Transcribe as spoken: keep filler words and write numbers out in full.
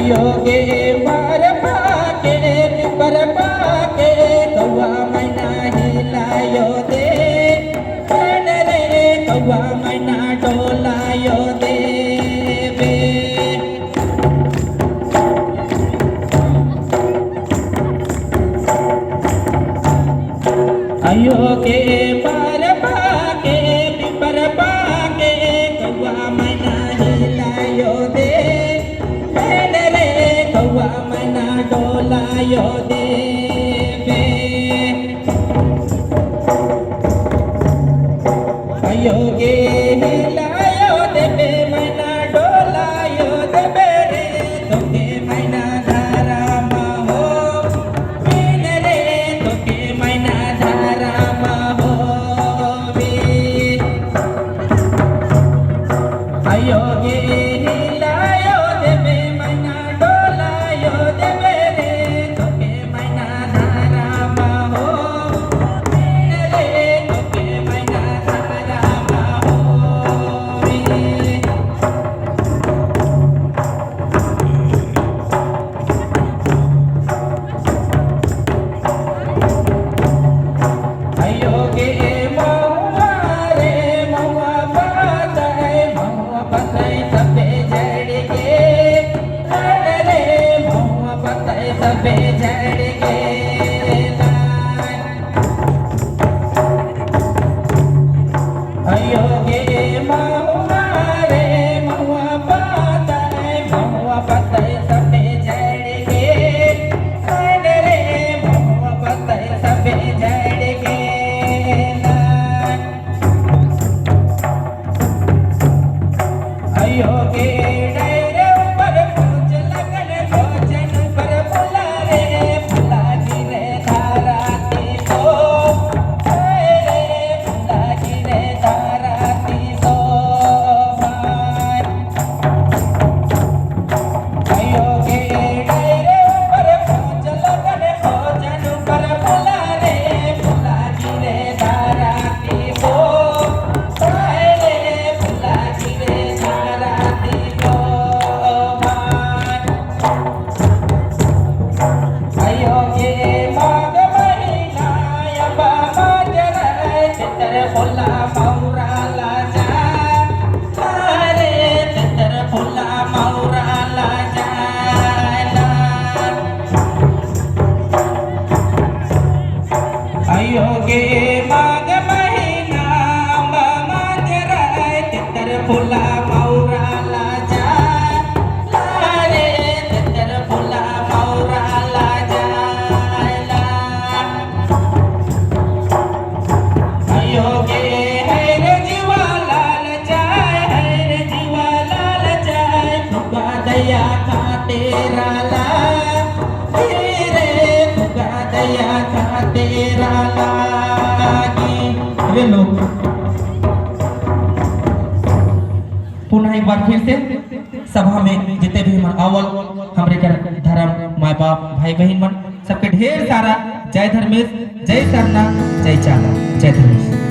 अयो गे बरपा के, बरपा के, कौवा मैना हिलायो दे, बन रे कौवा मैना डोलायो दे बे। अयो गे बरपा के, बरपा के, कौवा मैना हिलायो दे, बन रे कौवा मैना डोलायो दे बे। अयो गे हिलायो देबे मैना डोलायो देबे रे, तोके मैना धरम हो, बन रे तोके मैना धरम हो बे। अयो गे हिलायो देबे मैना डोलायो देबे रे, तोके मैना धरम हो, बन रे तोके मैना धरम हो बे। अयो गे महुआ रे महुआ पतई, महुआ पतई सबे झड़ गे, अरे रे महुआ पतई सबे झड़ गे। अयो गे महुआ रे महुआ पतई, महुआ पतई सबे झड़ गे, अरे रे महुआ पतई सबे झड़ गे। अयो गे डैरे ऊपर पूछ लगन, भोजन ऊपर फुला रे, फुला गिरे धरती तो, हाय रे, फुला गिरे धरती तो, भाई। अयो गे डैरे ऊपर पूछ लगन, भोजन ऊपर फुला रे, फुला गिरे धरती तो, हाय रे, फुला गिरे धरती तो, भाई। अयो गे माघ महीना अम्बा मजरय, तितर फुला मौरा लजा, अरे तितर फुला मौरा लजा। अयो गे माघ महीना अम्बा मजरय, तितर फुला मौरा लजा, अरे तितर फुला मौरा लजा। अयो गे हर जीवा लाल चाय, हर जीवा लाल चाय, तुका दया खातिर ला, तेरे तुका दया खातिर लागी। अरे लोग, पुनः एक बार फिर से सभा में जितने भी हमारे अव्वल हमरे कर धर्म माय बाप भाई बहिन मन सबके ढेर सारा जय धर्मेस, जय सरना, जय चाला, जय धर्मेस।